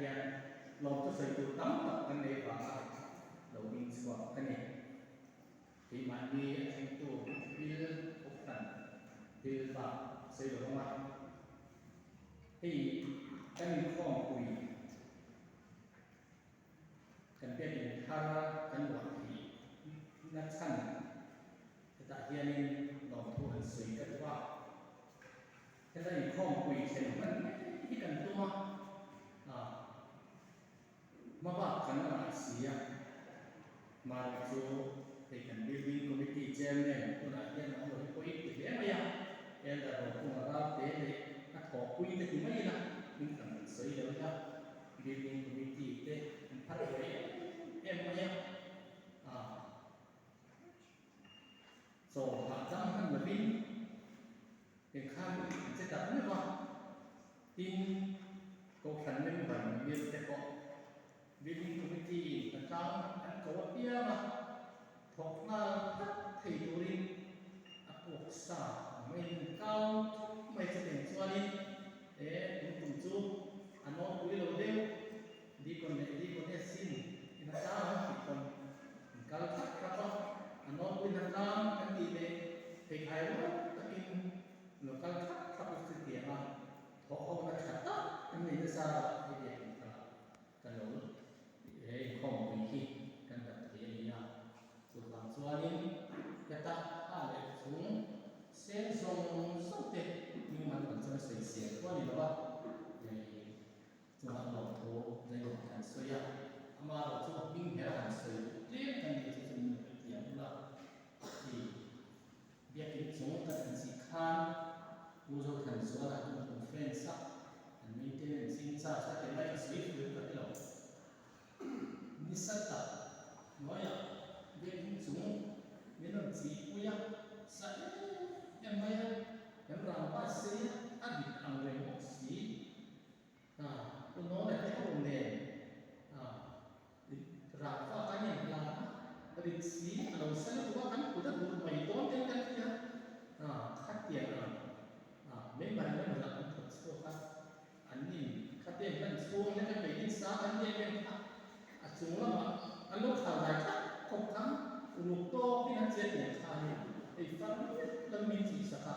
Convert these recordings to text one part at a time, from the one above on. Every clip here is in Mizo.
hian lawmthu sawi tur tam tak kan nei vanga lo ding chhuak a ni. Keimahni a thlengtu bill kohhran bill bak sawi lo ang a, hei kan inkhawmpui kan biakinn thar kan luah theih na chhan hetah hianin lawmthu han sawi ka duh a. Heta inkhawmpui thlen hman mai hi kan tum a, hma bak kan la ngah si a, mahni chu hei kan building committee chairman tunah hian a awm lo hi pawh i ti hle mai a, elder Rokunga Ralte leh a thawhpui te ti mai ila in kan han sawi lo ila, building committee te an phar ve em em mai a, chaw hahdam hman lovin. Engkhan an che tak meuh a, tin Kohhran member mimir te pawh Building Committee in hnatlang an ko apiang a, thawk nghal tlat thei turin a puak sa ang maiin an kau thup mai chu teng chuanin he tun tum chu a nawlpui lo deuh Deacon leh Deaconess in hnatlang an tih pawn an kal thlap thlap a, a nawlpui hnatlang kan tih leh pheikhai rual takin an lo kal thlap thlap a chutiang a, thawhhona tha tak an nei nasa a, hei biak in kha ka lo he inkhawmpui hi kan dap thei a ni a, chuvang chuanin heta a leh chung seng zawng zawng te hming man kan chuan sawi siam pawh a ni lo a, hei. Chungah lawmthu Zainawm kan sawi a, ama erawh chu hming hmel han sawi duh tlem kan nih chu chu min rawn tiam ula ti. Biakin chung kan han chih khan Pu Zothanzuala kan conference a, an maintenance in charge a ti mai ka sawi fur ka ti lo. Ni sat tak hnuaiah biakin chung min rawn chihpui a, sa em em mai a, kan rangva sei a, a dik ang reng bawk si. A, u Nawna te ho nen a, rangva kan inhlan a, rit si a lo sa lutuk a, kan kut a dur mai dawn ten kan ti a, a, khatiang ang a, member member ah kan thawk chhuak a. An in kha te hman chhung lek a kei in sang an ni em em kha a chung lamah an lo khar dai thlap khawp kha uluk tawk in an che tiang kha ni hei far miah lo min chih sak a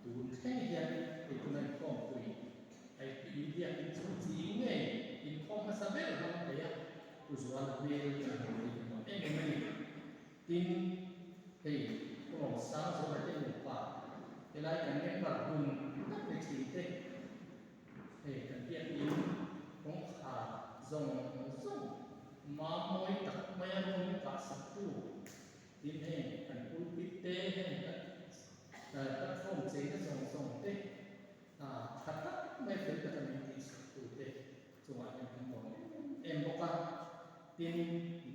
tun thleng hian hei tuna inkhawmpui hei inbiak in chung chi ngei inkhawm hmasa ber hmang thei a pu Zuala hmel kan hmu thei nuam em em a ni. Tin, hei Pu Rosang Zuala te nupa helai kan member hun tak ni thin te, hei kan biakin kawngkhar zawng zawng mammawi tak maia rawng kah sak tu, tin heng kan pulpit te, heng kan platform cheina zawng zawng te tha tak mai fel taka min tih sak tu te chungah hian kan lawm em em bawk a. Tin,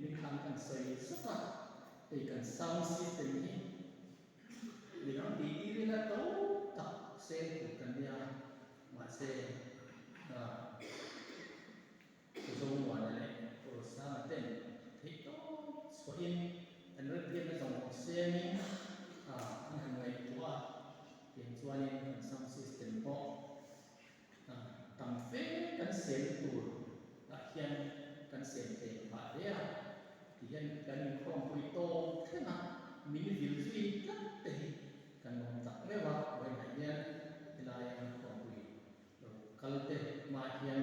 mi khan kan sawi zuk a, hei kan sound system hi midang tih tir ila to tak seng tur kan nia, mahse Pu Zomuana leh Pu Rosanga ten theih tawp chhuahin an rempianna zawng zawng sengin an han ngaihtuah a, tiang chuanin kan sound system pawh Tam fe kan sem tur ah hian kan sem thei phah hle a, ti hian kan inkhawmpui tawp thleng a, min vil zui tlat te hi kan awm tak meuh a, vawiinah hian helaia inkhawmpui lo kal te hmaah hian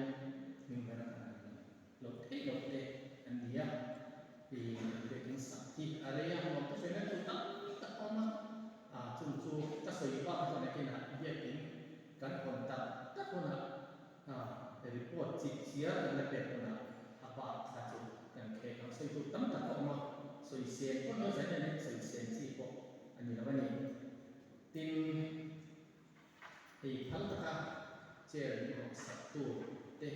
hming ber a kan han loh theih loh te an ni a, i biakin sak hi a rei a, nuam te sawi na tur tam tak a awm a, chung chu ka sawi bak chuan nakinah biakin Kan hawn tak tak hunah report chip chiar kan la pek hunah a bak kha chu kan khek ang. Sawi tur tam tak a awm a, sawisel pawh ni lo, zaina leh sawisel chi pawh a ni lo a ni. Tin, hei phal taka chair min hawk sak tu te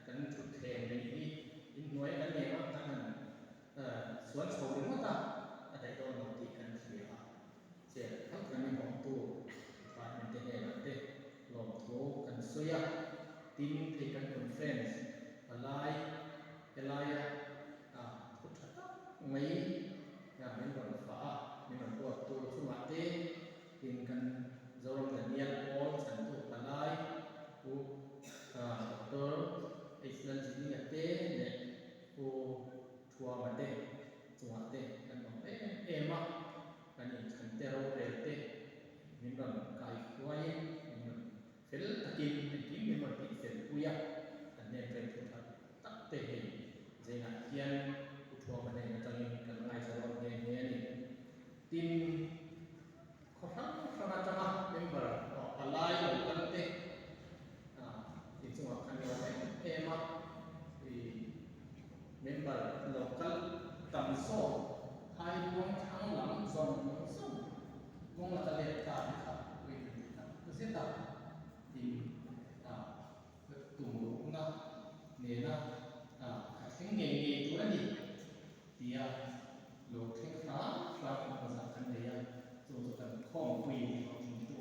kan thutthleng neih hi inhnuai kan nei ang a, kan han suan chho ringawt a, a daih dawn lo tih kan hria a. Chair phal kan ni hawngtu department te hnenah te lawmthu kan sawi a, tin thei kan conference palai helaia thu tha tak mai min rawn fah a, min rawn ruattu chungah te tin kan Zoram Daniel Paul chhantu palai Pu Doctor. H Lalzininga te leh Pu Thuama te chungah te kan lawm em em a, kan inthlan te rorel te min rawn kai hruaiin min rawn fel takin engkim min rawn tih fel pui a, kan hnen ṭeng thu that tak te hei zingah hian Pu Thuama hnen atangin kan ngaithla dawn nghe nghe a ni. Tin, khaw hrang hrang atanga member palai lo kal te inchungah kan lo em em a, ih member lo kal tam zawk Phairuang thlang lam zawng zawng kawng laka let ta te kha pawhin an ti tak zet a, tin tum ruhna nena ka thleng ngei ngei tur a ni tia lo thleng hram hram engmawzah kan nei a, chu chu kan khawmpui hlawhtlingtu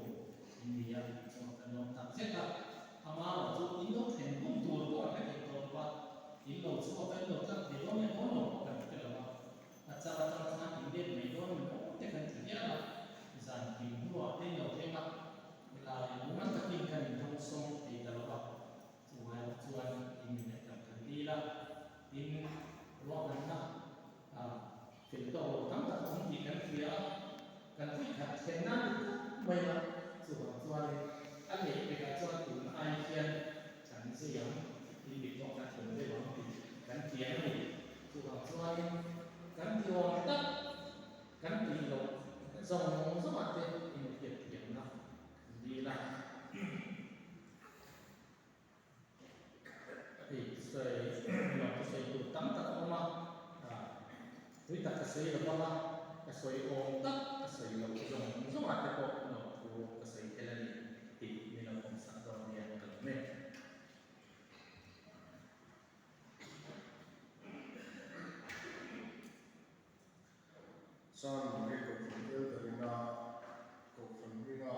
in ni a, chungah kan lawm tak zet a, amarawh chu in lo thlen hun tur pawh an hre thei tawh lo a, in lo chhuak a, in lo tlang thei dawn leh dawn lo pawh kan hre lo a, a char atang khan in let mai dawn emaw te kan ti hial a, zan kim hnuah te in lo thleng a, helai mumal takin kan indawngsawng thei ta lo a. Chuvai chuan in min ngaihtuah kan dil a, tin ruahmanna fel tawk lo tam tak a awm tih kan hria a, kan vui khat thlen nan ni tlat mai a, chuvang chuanin a leh pekah chuan tun ai hian kan zui ang, in mit pawh kan thleng deuh ang tih kan tiam a ni. Chuvang chuanin kan ti awm tak, kan tih loh zawng zawngah te inhriatthiamna kan dil a. Hei sawi lawng chu sawi tur tam tak a awm a, tui tak ka sawi lo vang a, ka sawi awm tak ka sawi loh zawng zawngah te pawh lawmthu ka sawi tel a ni tih min lo awm sak dawn nia ka lawm e. San Mari Kohhran Elderina Kohhran hminga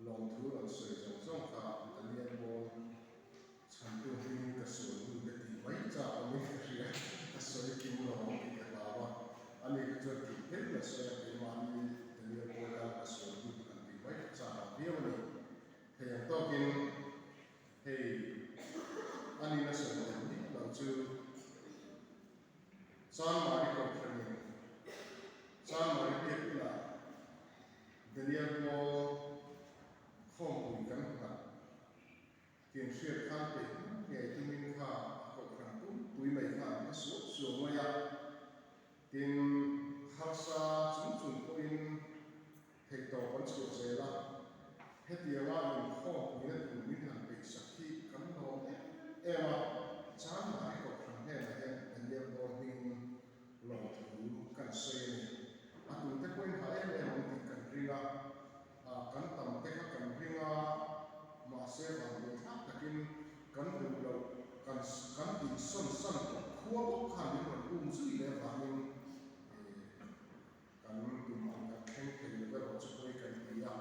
lawmthu rawn sawi zawng zawng kha Daniel Paul chhantu hmingin ka sual lut e tih mai chak awmin ka hria, ka sawi kim lo ang tih ka hlau a, ani kha chuan tih hlek la sawi a keimahni Daniel Paul tan ka sual lut han tih mai ka chak ang viau a ni. Thei ang tawkin hei ani na sawi tel miah lo chu. Chanmari Kohhranin Chanmari biakina Daniel Paul khawmpui kan nghat tih hriat khan peih hman ngei tumin kha a Kohhran pumpui mai kha an hre suau suau mai a, tin harsa chung chung pawhin theihtawp an chhuah zel a, hetianga inkhawmpuina tur min han peihsak hi kan lawm em em a, Chanmari Kohhran hnenah hian Daniel Paul hmingin lawmthu kan sawi a ni. A tute pawhin ha em em ang tih kan ring a, kan tam te kha kan ring a, mahse vanduaithlak takin kan duh loh kan kan tihsawn san tawh khua bawk khan min rawn um zui leh avangin Kan tum ang kan thleng thei lo erawh chu pawi kan ti a,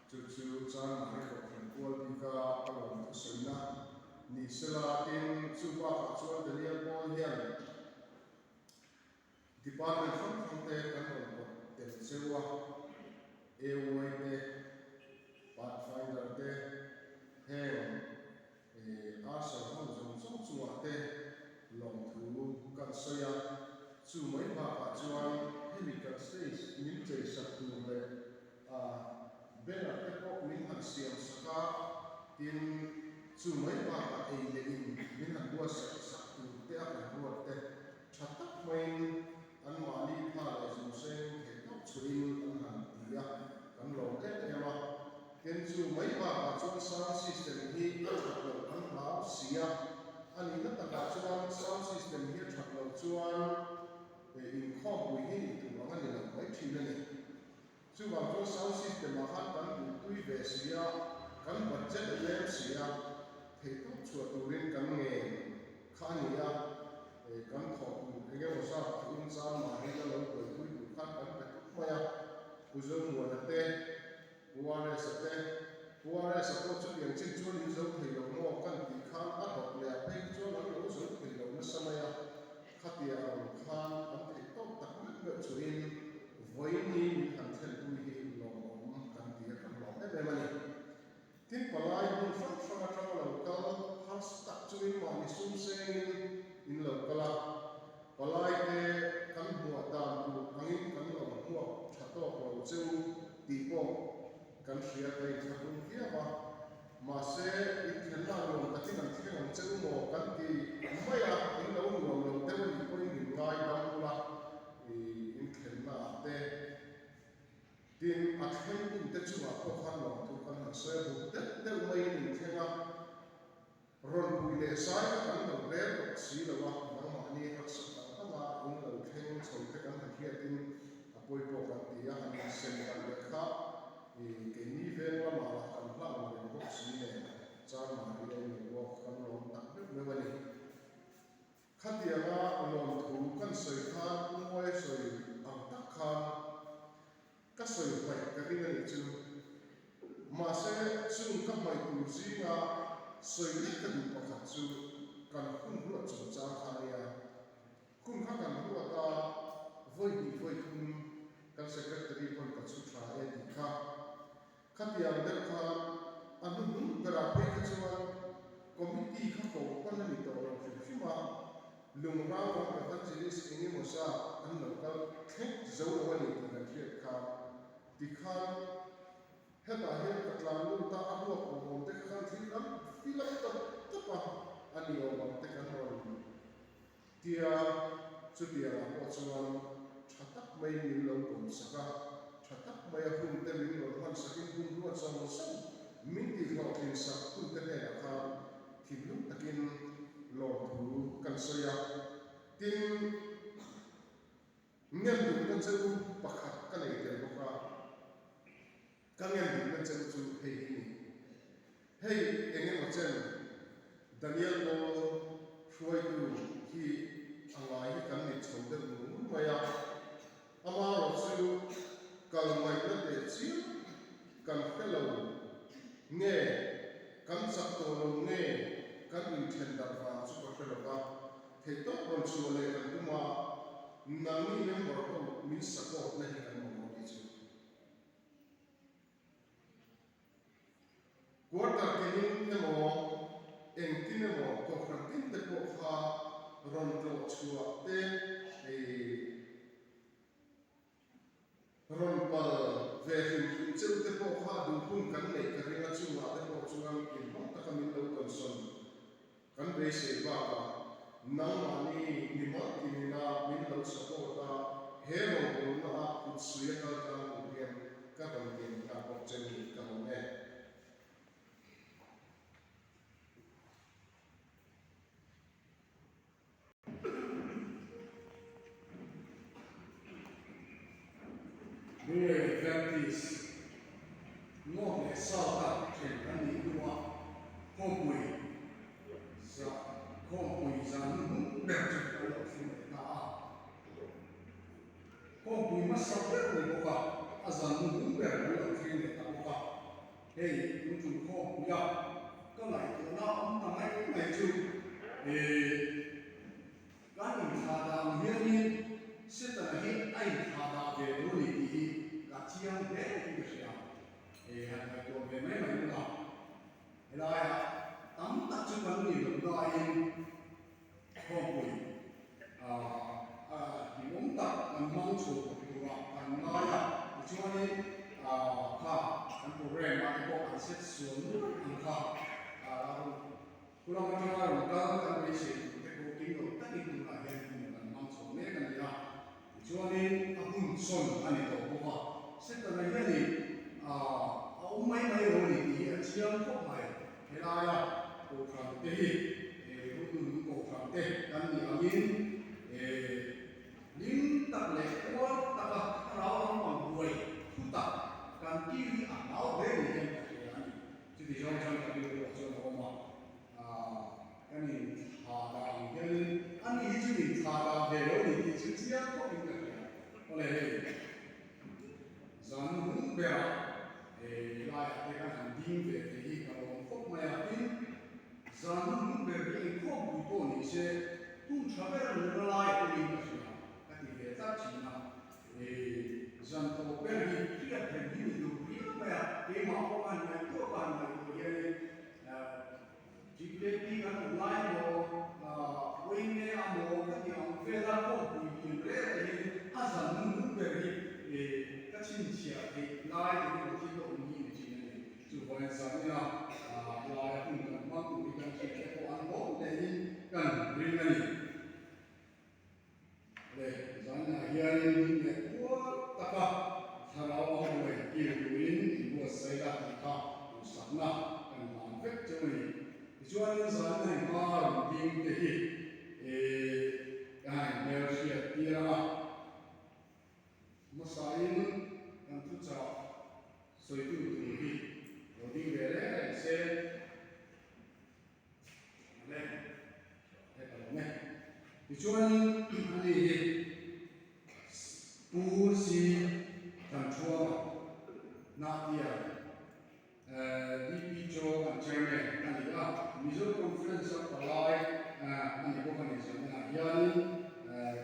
chu chu Chanmari Kohhran kual bika ka lawm thusawina ni sela tin chu bakah chuan Daniel Paul hian Department hrang hrang te kan rawn pawt tel cheu a, AY te, Pathfinder te, heng Arthur ho zawng zawng chungah te lawmthu kan sawi a, chu mai bakah chuan hemi kan stage min chei sak tur leh a banner te pawh min han siam sak a, tin chu mai bakah ei leh in min han buatsaih sak tur te a kan ruat te tha tak maiin anmahni pha leh zungseng theih tawk chhuahin an han ti a, kan lawm em em a. Tin chu mai bakah chuan sound system hi a that loh kan hlau si a, a nihna takah chuan sound system hi a that loh chuan inkhawmpui hi nih tur ang a ni lo mai thin a ni. Chuvang chuan sound system ah khan kan duhtui ve si a, kan budget a tlem si a, theihtawp chhuah turin kan ngen kha a ni a, kan thawh tur eng emaw zat thawhin chang mahni la lo buaipui tur khan kan pe tawp mai a, Pu Zomuana te, Pu RS-a te, Pu RS-a pawh chutiang chin chuan in zo thei lo maw kan tih khan a dawt leh a phei chuan an lo zo thei lo nasa mai a, khatia rawn khan an theih tawk tak meuh meuh chuhin vawiini min han thlenpui hi lawmawm kan ti a, kan lawm em em a ni. Tin palai hmun hrang hrang atanga lo kal harsa tak chungin mahni. ang sum sengin in lo kal a, palaite kan hmuah dan tur angin kan lo hmuak tha tawk lo che u tih pawh kan hria ka inthlahrung viau a. Mahse, inthenna nuam takin an thleng ang che u maw kan ti mai a, in lo nuam lo deuh a nih pawhin min ngai dam ula, inthenna ah te. Tin, a thlengtute chungah pawh khan lawmthu kan han sawi a, buk deuh deuh maiin inthleng a, rawn pui leh zai kha kan lo rel tawh si lo a, nangmahni harsat ang anga in lo thleng chho te kan han hriatin a pawi pawh kan ti a, han insem dan leh kha keini veng lamah lah kan hla ang reng bawk si nen Chanmari a in lo walk kan lawm tak meuh meuh a ni. Khatianga lawmthu kan sawi khan U Muai sawi ang tak khan ka sawi hmaih ka ring a nih chu. Mahse, chung ka hmaih tur zinga sawi leh ka duh pakhat chu kan hun ruat chungchang kha a nia. Hun kha kan ruat a, vawi hnih vawi thum kan secretary pawn ka chhu tha e tih kha. Khatiang deuh khan a hnuhnung berah phei kha chuan committee kha ko hman a ni tawh lo hrim hrim a, Lungrang ram Evangelist eng emaw zat an lo kal thleng zo lo a ni tih kan hriat kha. Tikhan hetah hian ka tlan lut a, a ruak awm awm te kha khan thil kan fill up tawp tawp a, a ni awm ang te kan rawn Tia chutiangah pawh chuan tha tak maiin min lo pawmsak a, tha tak maia hunte min rawn hmansakin hun ruat zawng zawng min tihhlawhtlinsak tute hnenah khan thinlung takin lawmthu kan sawi a. Tin, ngen duhna che u pakhat ka nei tel bawk a. Ka ngen duhna che u chu hei hi ni. Hei eng emaw chen Daniel Paul hruaitu hi a ngai hi kan ni chho deuh ngur ngur mai a, amaherawh chu kal ngaihna teh chiam kan hre lo nge, kan chak tawh lo nge kan inthen darh vang chu ka hre lo va, theihtawp rawn chhuah leh kan tum a, nangni member ho min support na hi kan mamawh tih chu. Quarter tinin emaw, engtin emaw kohhran tin te pawh kha rawn tlawh chhuah te rawn pal ve hrim hrim cheu te pawh kha duh hun kan neih ka ring a, chungah te pawh chuan inhmang taka min lo tawnsawn Kan beisei bakah nangmahni mimal tinina min lo support a, he rawngbawlna ah kut suia kal tlang tur hian ka rawn ngen nghal bawk che ni ka lawm e. Lunglei Adventist North leh South-a then an nih hnuah khawmpui za khawmpui zan hnuhnung ber chu an lo thleng leh ta a. Khawmpui hmasa ber ni bawk a, a zan hnuhnung ber an lo thleng leh ta bawk a. Hei tun tum khawmpuia ka ngaihtuahna awm ta mai mai chu ih kan inthlah dah ang hianin Setana hi a inthlah dah ve lo a ni tih hi ka chiang hle in ka hria. Ih han ngaihtuah ve mai mai ula, helaiah tam tak chu kan ni lo nain khawmpui ah hlimawm tak kan hmang chhuah tura kan ngai a, tichuanin kha kan program ah te pawh kan set sual nual ang kha khulam atanga rawn kal kan beisei tur te pawh kim lo takin tunah hian hun kan hmang chhuah mek a ni a, tichuanin a hun sawn a ni tawh bawk a, Setana hianin a awm mai mai lo a ni tih hi a chiang khawp mai. Helaia Kohhran te hi Rulnun Kohhran te kan nih angin hlim tak leh kual taka thlarau lampang buai thu tak kan kil hi a hlau hle ni hian ka hria a ni. Chuti zawng chuan ka rilru ah chuan a awm a, kan inthla dah ang hianin ani hi chu inthla dah ve lo ni tih chu chiang khawpin ka hria. Awle hei. Zan hung berah he laiah te kan han ding ve thei hi ka lawm khawp mai a, tin zan hung ber hi inkhawmpui pawh ni se hun tha ber nuna lai pawhin ka hria ka ti ve tlat thin a, zan tawp ber hi hriat reng hi ni duh riau mai a, keimah pawh ka han ngaihtuah ka han ngaihtuah hianin GKP kan awm lai emaw. chhinchhiah theih lai eng emaw thil a awm hi ni thin a ni. Chuvangin zanina laia hun kan hmang tur hi kan thiante pawh an lawm hlein kan ring a ni. Le zaninah hianin hlim leh kual taka thlarau a huai kir turin inbuatsaih la tih kha duhsakna kan hlan vek cheu a ni. Tichuanin zanina hei hma rawn ding te hi ka han inhmelhriat tir ang a. Hmasain kan thuchah sawitu tur hi lo ding ve reng reng se. Le, he ka lo nge. Tichuanin ani hi Pu C Thanṭhuama Hnahtial DP Chaw an Chairman a ni a, Mizo Conference a palai a ni bawk a ni. Zanah hianin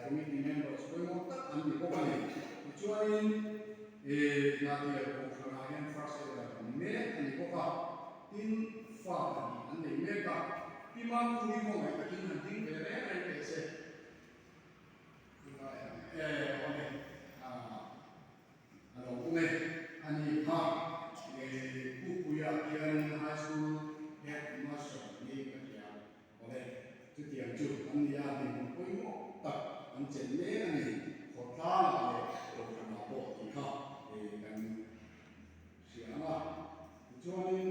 Committee members pawimawh tak an ni bawk a ni. Tichuanin Hnahtial Kohhranah hian First Elder ni mek a ni bawk a. Tin, fa pahnih an nei mek a, Pi Mamkhumi khawngaih takin han ding ve reng reng teh se. E, awle, a lo awm e. Ani kha Pupuia hianin High School Head Master niin ka hria. Awle, chutiang chu an ni a, dinhmun pawimawh tak an chelh mek a ni. Khawtlangah leh Kohhranah pawh tih kha kan hria ang a. Tichuanin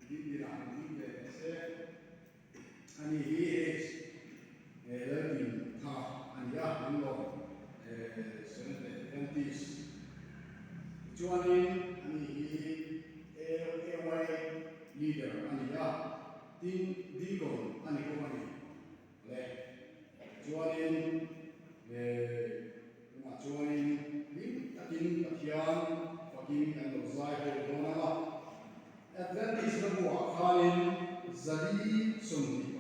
Dindinah han ding ve teh se, ani hi H Laltin tha a ni a, an lawm Seventh Day Adventist. Tichuanin ani hi AY leader a ni a, tin Deacon a ni bawk a ni. Le chuanin tunah chuanin hlim takin Pathian fakin kan lo zai ho dawn ang a. Adventist na buah khanin 421, 421,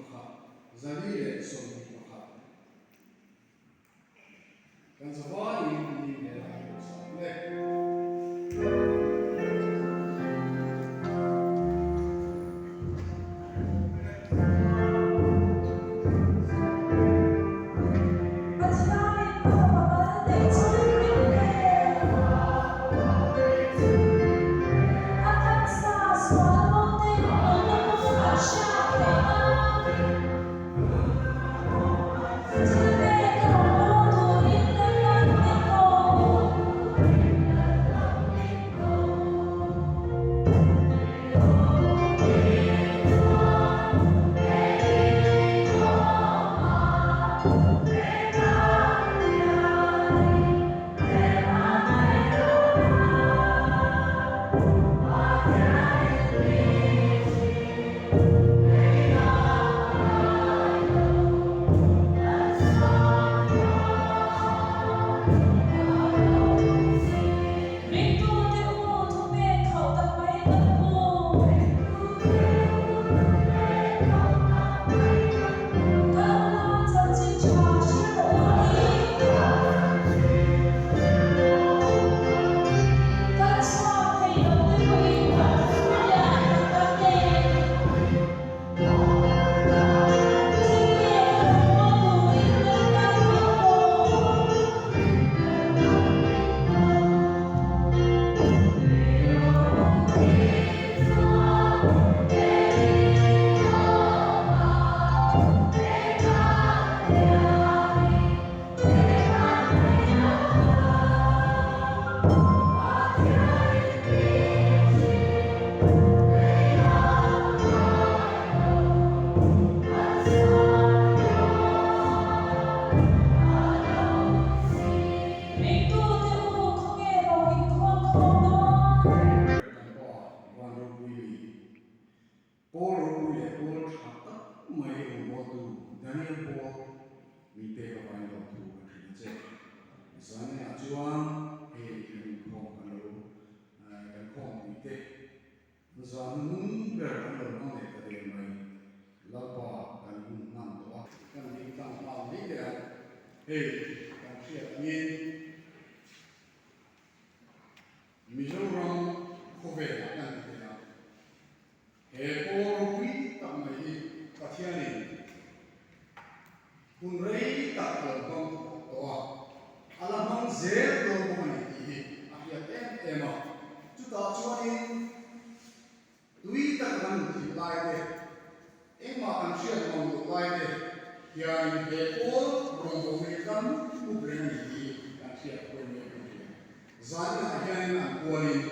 kan zavaiin ni hmel a lo sak mek. Pathianin a fapa mal neih chu min pe. A taksa sual bote nunna kawng an hriat theih nan. Thil pek a rawn bawl turin Lalpan min ko. Ringtute u thupek khauh tak mai kan pu. Kal ula chanchin tha hre rawh u ti. Kal chhuak thei lo te pawhin kan thu lian tak kan nei. Thil pek a rawn bawl turin Lalpan min ko. Ringtute u khawnge ro inkhawm khawm dawn? Kan pa van ropui mi, Pawl ropui leh pawl tha tak mai rawngbawltu Daniel Paul min pek avangin lawmthu kan hrilh a che. Zanah chuan hei kan inkhawm kan lo kan khawmpui te zan hnung ber kan lo hmang leh ta der mai. Lalpa kan hun hman tawh a. Kan ding tlang nghal mai teh ang. Hei kan hriat angin Mizoram khawvelah kan ti thei a. He pawl ropui tak mai hi Pathianin hun rei tak a lo hmang tawh a, a la hmang zel dawn bawk a ni tih hi a hriat em em a. Chutah chuanin tui taka kan muthilh lai te, engmah kan hriat nuam loh lai te hianin he pawl rawngbawlna hi kan mup mup reng a ni tih hi kan hriat a pawimawh em a ni. Zaninah hianin an kualin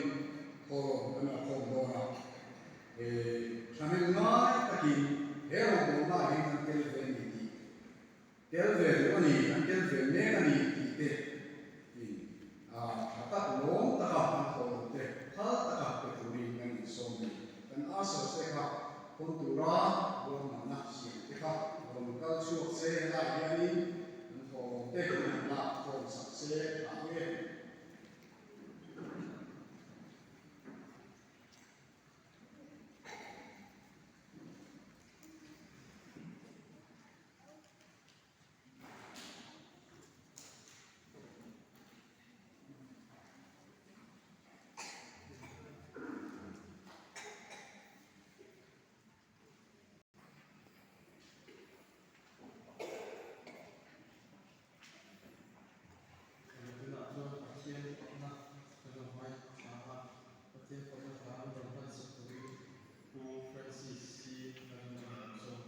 thawhlawm kan la khawm dawn a. He thahnem ngai takin he rawngbawlnaah hian kan tel ve a ni tih, tel ve duh a ni, kan tel ve mek a ni tih te in tha tak lawm taka kan thawh loh te phal taka pe turin kan insawm a ni. Kan answers te kha hawn tura ruahmanna siam te kha rawn kal chhuak se helaiah hianin kan thawh loh te kan han lak khawm sak se tha ang e. Tunah chuan Pathian fakna kan lo ngaithla a, Pathian fakna hla an rawn hman sak turin Pu Francis hi a rin a ni zawk.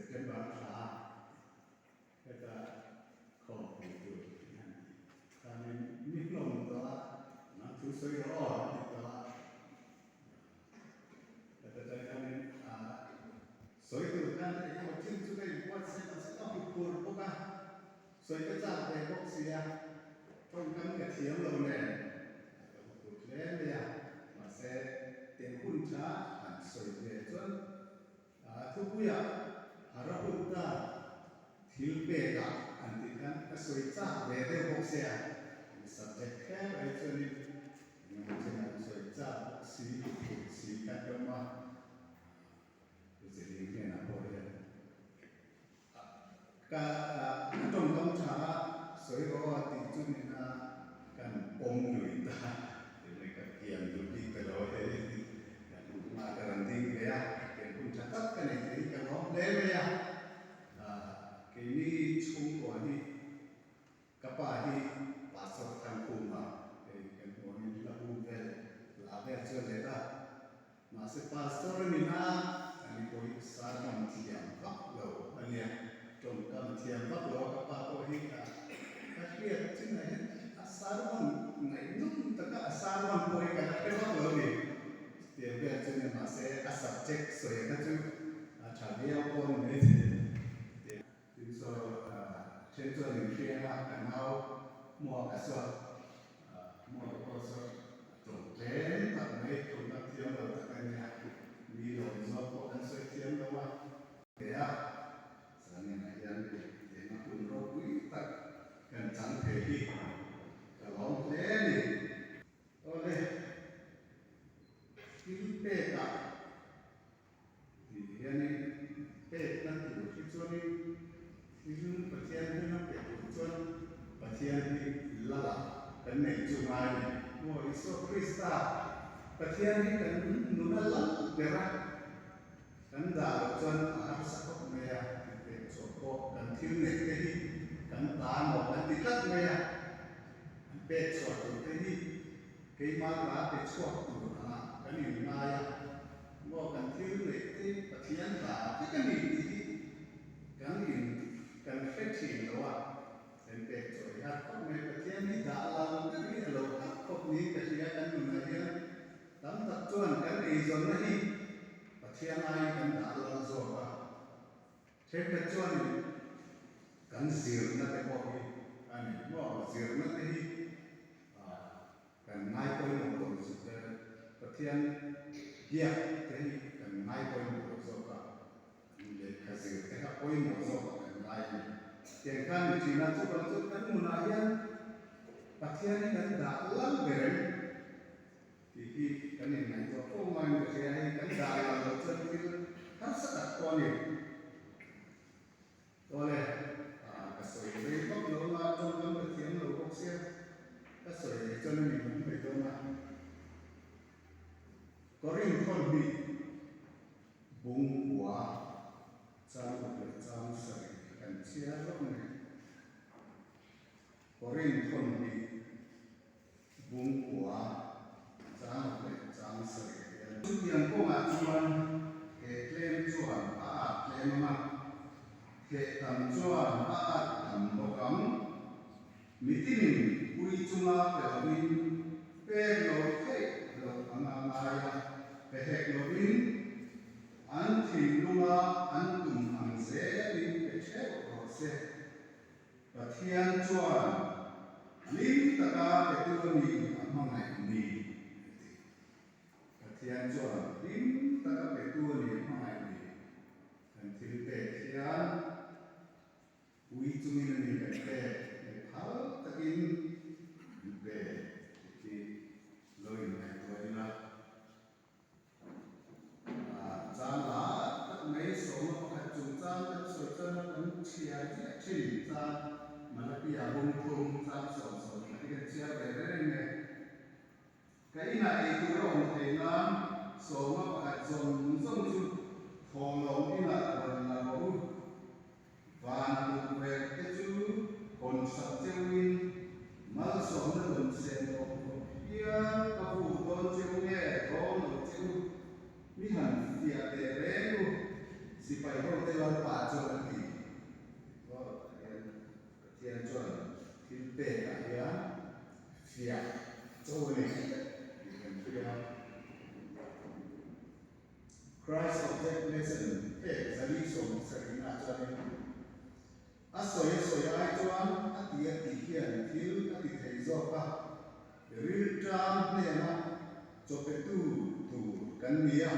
September thla heta khawmpui tur an han tih khanin mi hlawm tawh a, nang thu sawi rawh aw an ti tawh a. Heta tang khanin sawi tur khan engemaw thil chu ka inbuatsaih mahse ka hmu phur bawk a, sawi ka chak ve bawk si a, tawngkam ka thiam lo nen ka hmu phur hle mai a, mahse tiang hun tha han sawi ve chuan Thupuiah har a hun ta thil pekah an tih khan ka sawi chak ve deuh bawk sia, mi subject kher ai chuanin engemaw chenah an sawi chak bawk si, phut si khan ka awm a, Pu Zirling hnenah pawh hian ka a tawngkam tha a sawi rawh a tih chu nina kan pawm lui ta tunge ka kian duh bik ta lo hei kan hun hma ka rawn ding ve a tiang hun tha tak ka nei thei hi ka lawm hle mai a keini chhungkua hi Ka pa hi Pastor Thangkhuma hei kan hmuh angin la bu vel la vel chu a let a, mahse Pastor a ni na a ni pawh hi sermon thiam vak lo a nia, tawngkam thiam vak lo a ka pa pawh hi a ka hriat chinah hian a sermon ngaihnawm taka a sermon pawh hi ka la hre vak lo a ni, chutiang vel chu nia mahse a subject sawi kha chu a tha viau pawh a ni maithei. Tin saw then chuan min hriang a, ka nau hmuak a saw, hmuak pawh saw a tawng tlem tak mai, tawngkam thiam lo tak a nia, mi lawm zawk pawh kan sawi thiam lo a. Ve a, Sangliana hian eng a hun ropui tak kan chang thei hi ka lawm hle a ni. Awle, thil pekah Tih hianin pekna tur hi chuanin thil Pathian hnena pe tur chuan Pathian hi lala kan nei chu ngai a ni. Maw Isua Krista Pathian hi kan nuna lal ber a, kan dah loh chuan a harsa khawp mai a, tih pek chhuah pawh kan thil neih te hi kan ta maw kan ti tlat mai a, an pek chhuah tur te hi Keimah ta pe chhuak tur anga kan inngai a, maw kan thil neih te Pathian ta vek a ni tih hi kan in kan hre thin lo a, kan pek chawi har khawp mai. Pathian hi dah lo ber hi a lo har khawp niin ka hria kan nunah hian tam tak chuan kan eizawnna hi Pathian aiin kan dah lal zawk a, thenkhat chuanin kan zirna te pawh hi a ni maw zirna te hi Kan ngai pawimawh lo zuk e. Pathian biak te hi kan ngai pawimawh lo zawk a, kan lehkha zir te kha pawimawh zawk ah kan ngai a ni. Tiang khan ni thin a, chuvang chuan kan nunah hian Pathian hi kan dah lal ber em tih hi kan inngaihtuah fo ngaiin ka hria. Hei kan dah lal loh chuan thil harsa tak pawh a ni. Awle, ka sawi rei vak lo nga, tawngkam ka thiam lo bawk sia, ka sawi rei chuan a ni hmang mai dawn a. Korin thawn hi bung kua chang ruk leh chang sarih kan chhiar vak mai. Korin thawn hi bung kua chang ruk leh chang sarih hian. Chutiang kawngah chuan he tlem chuan a at tlem ang a, theh tam chuan a at tam bawk ang. Mitinin ui chunga pe lovin pek lo theih loh anga ngai a, pe hek lovin an thinlunga an tum ang zelin pe theuh rawh se. Pathian chuan hlim taka petu a ni a hmangaih ni a ti. Pathian chuan hlim taka petu a ni a hmangaih ni. Kan thil pek hian ui chungin a ni kan pek, mi phal takin kan pe tih hi lo inngaihtuah ila. Chang lah tak mai sawma pakhat chungchang kan sawi chuan a kan chhiar ziah thin chang Malakia bungphung chang 10 khat hi kan chhiar ve reng e. Ka inah ei tur a awm thei nan sawma pakhat zawng zawng chu thawhlawm inah rawn la rawh u. Van tukverh te chu hawn sak cheuhin malsawmna rawn sen awk khawp hial ka vuk dawn cheu nge dawn lo che u, mi han fiah teh reng u, sipai hote Lalpa chuan. Fiah cho a ni tih kan hria. Christ Object Lesson pek 470 ah chuanin a sawi a sawi ai chuan a ti a tih hian thil a ti thei zawk a, rilṭam hnena chawpetu tur kan ni a,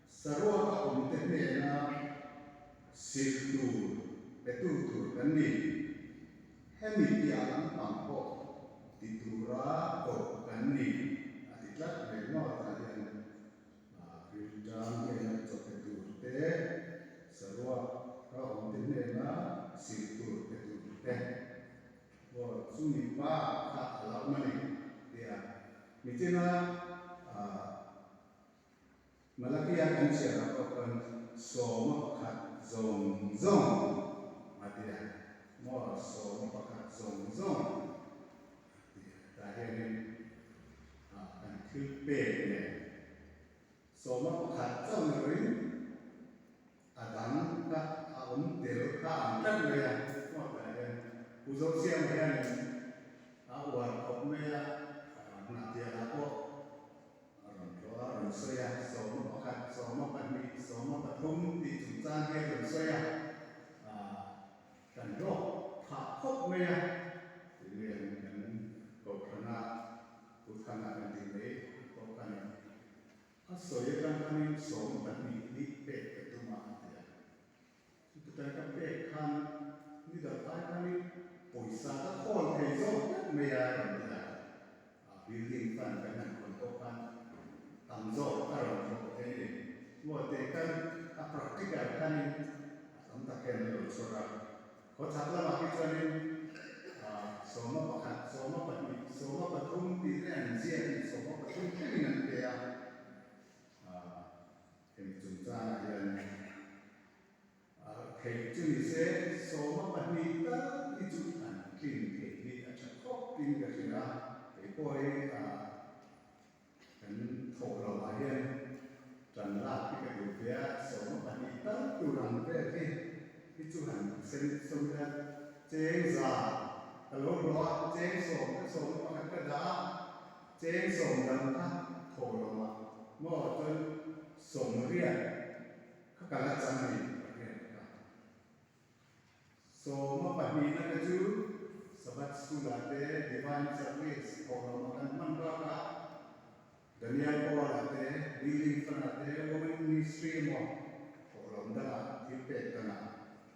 saruaka awmte hnena silh tur petu tur kan ni. Hemi piah lampang pawh ti tura koh kan ni a ti tlat mai ngawt ah hian rilṭam hnena chawpe tur te, saruak ka awmte hnena silh tur pe tur te aw chumi pa kha a lo awm a ni tia nichina Malakia kan chhiarah pawh khan sawma pakhat zawng zawng a ti a, maw sawma pakhat zawng zawng a ti a, tah hianin kan thil pek nen sawma pakhat chauh ni loin a dang kha a awm tel kha ang tlat mai a, maw tah hian Pu Zosiama hianin a uar khawp mai a, hnahtialah pawh A rawn tlawh a, a rawn sawi a, 11, 12, 13 tih chungchang hi a rawn sawi a, kan hlawk phah khawp mai a, tih mai ang kan Kohhrana Pu Thana kan tih mai pawh khan a sawi atang khanin 12 hi pek ka tum a a ti a. Chutai ka pek khan ni dang ai khanin pawisa ka khawl thei zawk vek mai a rawn ti a, a building fund kan han khawn pawh khan tam zawk a rawn thawk thei a ni. Maw teh khan a practical khanin a tam tak hian a lo chhuak a, khawchhak lamah hi chuanin 11, 12, 13 tih te an ziak in 13 thlengin an pe a. Hemi chungchangah hian theih chu ni se 12 tal hi chu an tlin theih hi a tha khawp in ka hria a, kei pawh hi kan thawh lo ah hian tan lak hi ka duh ve a, 12 tal tur ang vel hi hi chu han sen sawm ila cheng za ka lo hlawh a, cheng sawm ka sawm pakhat ka dah a. Cheng sawm dang kha thaw lo mah maw chuan sawmriat kha ka la chang a ni ka hriat kha. Sawma pahnihna te chu Sabbath School ah te Divine Service thaw lo mah kan hman bakah Daniel Paul ah te Building Fund ah te Women Ministry emaw thaw lawm dangah thil pek dangah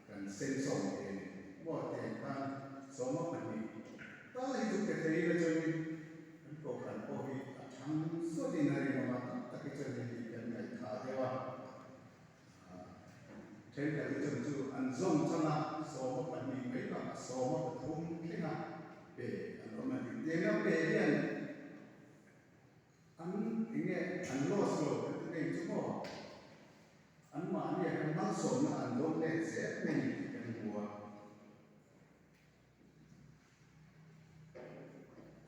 kan sen sawm thei a ni. Maw tiang khan 12 tal hi chu pe thei ila chuanin kan kohhran pawh hi a thang zawtin a rinawm a, tak tak hi chuan hei hi kan ngaihthah deuh a. Thenkhat hi chuan chu an zawng chang a, 12 mai bakah 13 thlenga pe an awm a ni. Tianga pe hian An enge an loss lo kan ti ngei chu maw? An mahni ah hian malsawmna an dawn let zel mai ni tih kan hmu a.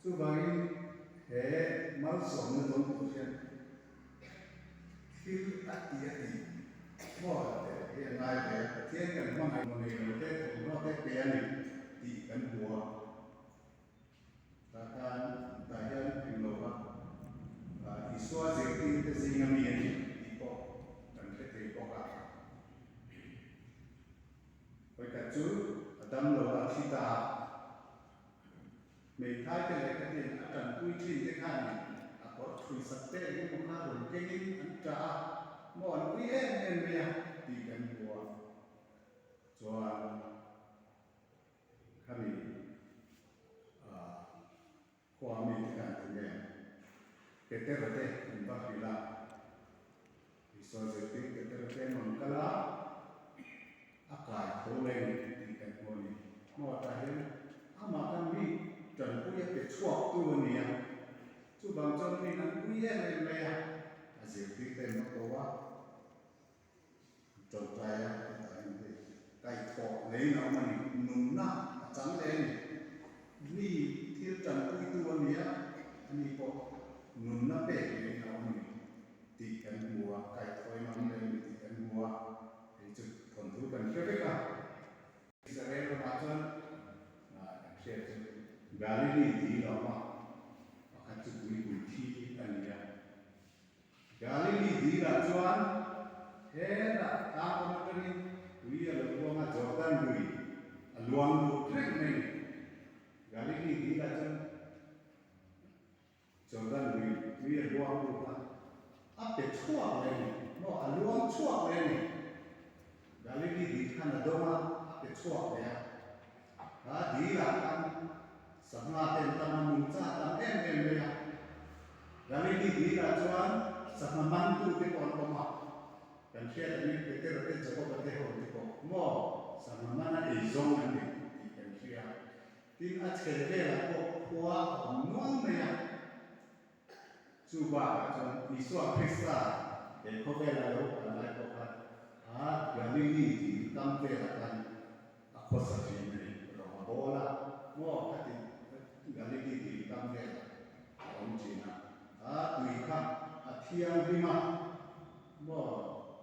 Chuvangin he malsawmna dawn tur hian thil a ti a ti maw teh hi a ngai ve a, Pathian kan hmangaih nei lo te thawmhnaw te pe a ni tih kan hmu a. Tah khan tah hian eng lo va Isua zirtirte zinga mi a ni tih pawh kan hre thei bawk a. Vawikhat chu a dam lo a thi ta a, hmeithaite leh khatin a tanpui thin te khanin a kawr thui sak te eng emaw kha rawn kengin an tah a, maw an ui em em mai a tih kan hmu a. Chuan. Khami khua mite khan ti nge Petera te an va hrilh a, Isua zirtir Petera te an rawn kal a, a kai tho leng tih kan hmu a ni. Hmaw tah hian amah khan mi tanpui a pe chhuak tu a ni a, chuvang chuan miin an pui em em mai a, a zirtir te an va ko a. Tawngtai a hetah hian hei kaihthawh leiin a awm a ni, nunna a chang leh a ni. Mi thil tanpuitu a ni a, ani pawh nunna pek leiin a awm a ni tih kan hmu a, kaihthawhin a awm leh a ni tih kan hmu a, hei chu thawnthu kan hre vek a. Israel ramah chuan kan hriat chu Galilee dil a awm a. chuan hetah tlangkawm atangin tui a lo luang a, Jordan lui a luang lut reng mai a ni. Galili dilah chuan Jordan lui tui a luang lut a, a pe chhuak leh a ni. Maw a luang chhuak leh a ni. Galili dil khan a dawng a, a pe chhuak leh a. Kha dilah khan sangha te an tam a, nungcha a tam em em mai a. Galili dilah chuan sangha mantute pawh an awm a. Kan hriat angin Petera te Jakoba te ho te pawh maw sangha mana ei zawng an ni tih kan hria. Tin, a chhe velah pawh khua a awm nual mai a. Chu bakah chuan Isua Krista he khawvela lo kal lai pawh khan kha Galili dil kam velah khan a khawsa thin a ni. Rawng a bawl a, maw khati Galili dil kam velah a awm thin a. Kha tui kha a thianghlim a, maw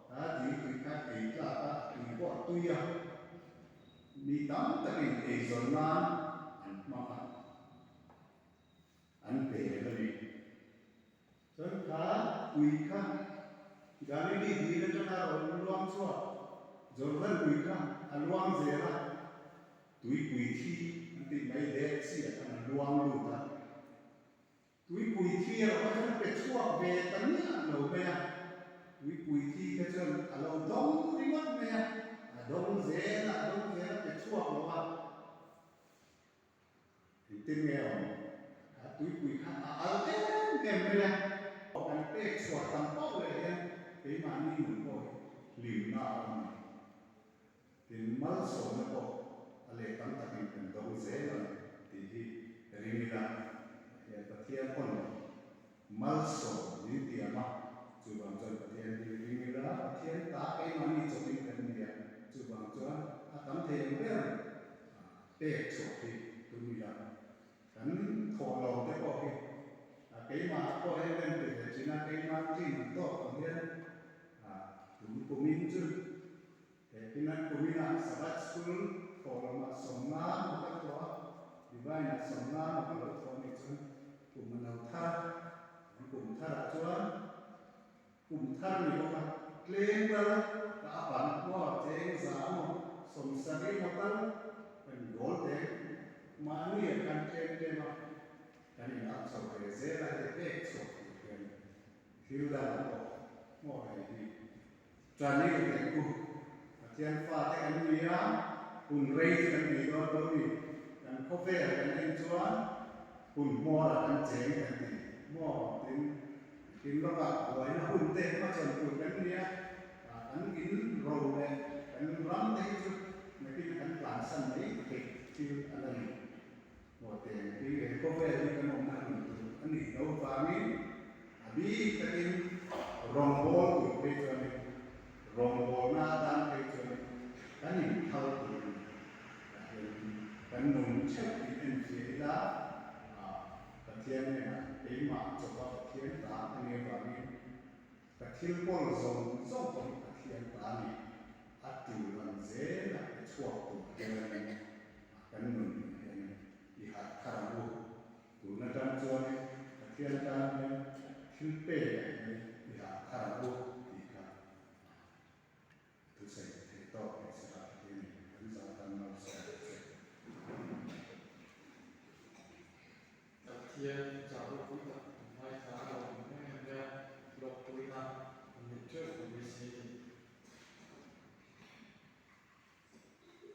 kha dil tui kha ei tlak a, a tui pawh a tui a. Mi tam takin eizawn nan an hmang a, an pel a ni. Chuan kha ui kha Galili dil atanga rawn luang chhuak Jordan ui kha a luang zel a, tuipui thi an tih mai Dead Sea ah khan a luang lut a. Tuipui thi erawh kha chuan a pe chhuak ve ta miah lo mai a, tuipui thi kha chuan a lo dawng ringawt mai a, a dawng zel a, a dawng zel a pe chhuak lo a. Engtin nge awm? A tuipui kha a al em em mai a. Kan pek chhuah tam pauh leh hian keimahni nun pawh hi hlimna a awm a ni. Tin, malsawmna pawh a leh tam takin kan dawng zel ang tih hi ring ila, hian Pathian pawn malsawm min tiam a, chuvang chuan Pathian hi ring ila, Pathian ta keimahni chawpin kan ni a, chuvang chuan a tam thei ang ber pek chhuah hi tum ila, kan thawhlawm te pawh hi keimah pawh hian kan ti ve thin a, keimah chin ang tawk ang hian tun kumin chu He Pinan kuminah Sabbath School thawhlawmah sawmnga maw ka thawh a, Divine-ah sawmnga maw ka lo thawh anih chuan kum a no thar a, kan kum tharah chuan kum thar ni bawk a, tlem tal ka a pan maw cheng za maw sawmsarih maw tal kan goal te mahni-ah khan tlem tlem a kan in up chho ve zel a, heti pek chhuak tur hian thil dangah pawh maw hei hi Chani teh u, Pathian fate kan ni a, hun rei chu kan nei dawn lo ni. Kan khawvel kan en chuan hun hmawrah kan cheng kan ti maw? Tin, tin lawkah buaina hun te hmachhawn tur kan ni a, kan in ro leh kan ram te hi chu nakin kan tlansan mai theih thil a la ni. Maw teng hi he khawvel hi kan awmna hun tur a nih loh vangin a bik takin rawngbâwl tur phei chuanin rawngbâwlna atan phei chuanin kan inphal tur a ni. Tah hian kan nun theuh in enfiah ila, Pathian hnenah keimah chawpa Pathian ta a nih avangin ka thil kawl zawng zawng pawh hi Pathian ta a ni. A tul ang zela pe chhuak tur hianin kan nun hian i harh thar ang u. Tun atang chuan Pathian tan hian thil pek ah hian i harh thar ang u tih kha thusawi theih tawk leh sirah Pathian in kan zah tan malsawm ta che. Pathian zah ropui tak kan ngaithla a lo awm em em mai a, hlawkpuina an neih theuh ka beisei a ni.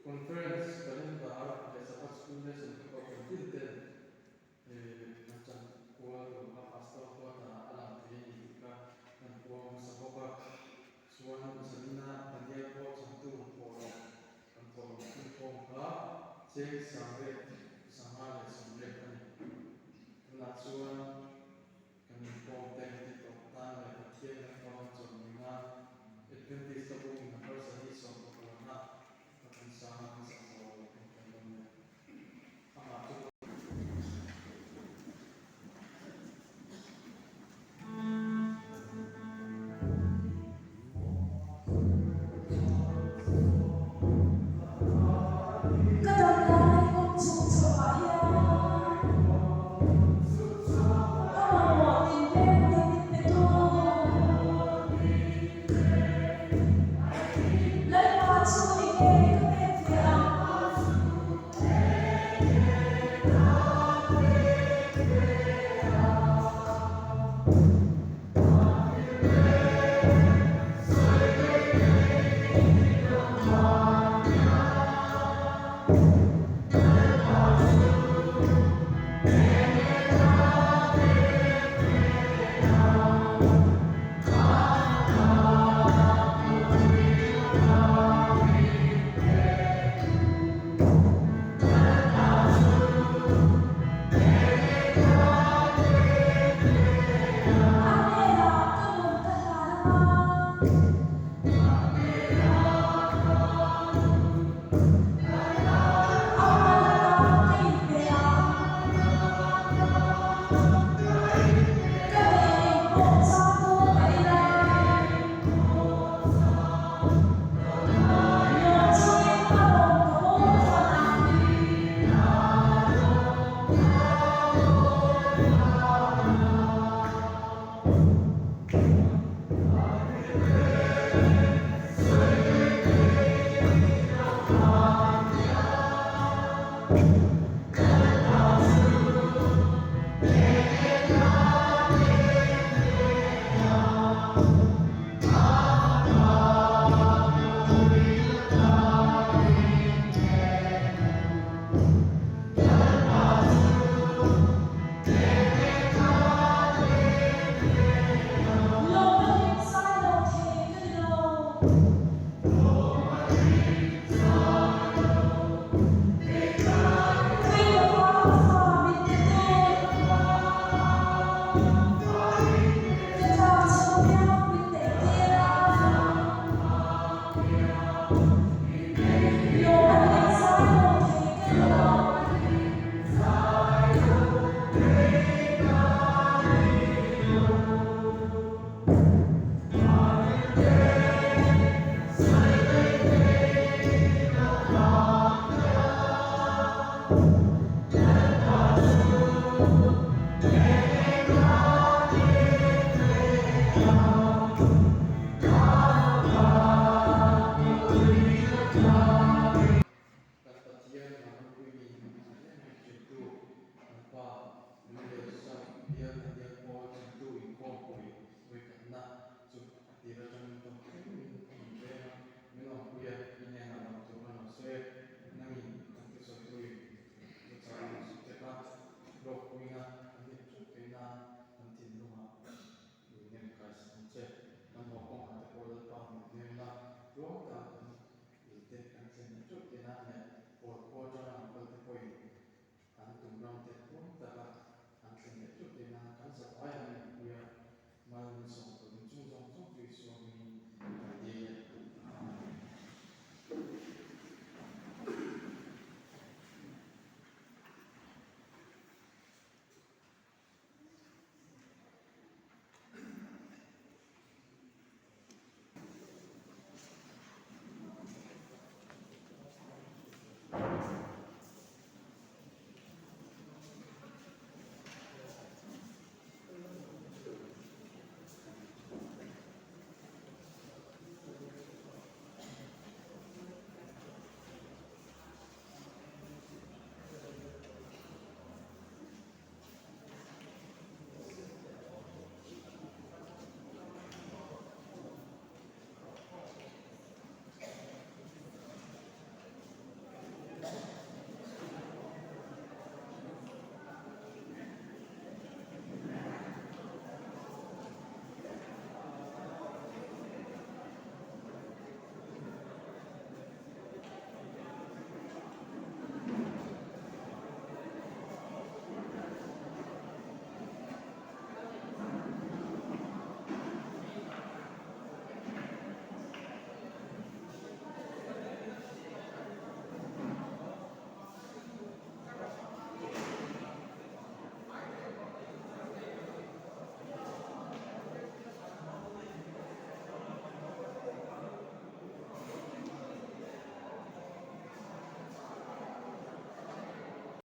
Conference calendar leh Sabbath School lesson kha kohhran tin ten an chan kual tur kha Pastor quarter ah a lang thei a ni tih kha kan puang hmasa bawk a. Chuan Zanina Daniel pawh changtu thawhlawm kan thawhlawm thilkhawm kha cheng sangriat sangha leh sawmriat a ni. Tunah chuan Kan inkhawm te ti tawp tan leh Pathian kan fang chawlhni nan Adventist te pawhin number sahnih 15 na ka kan sang a kan sak zo lo kan kan dawn nia. Amah chu Ka dam lai kawng chhuk chhoh ah hian. nge?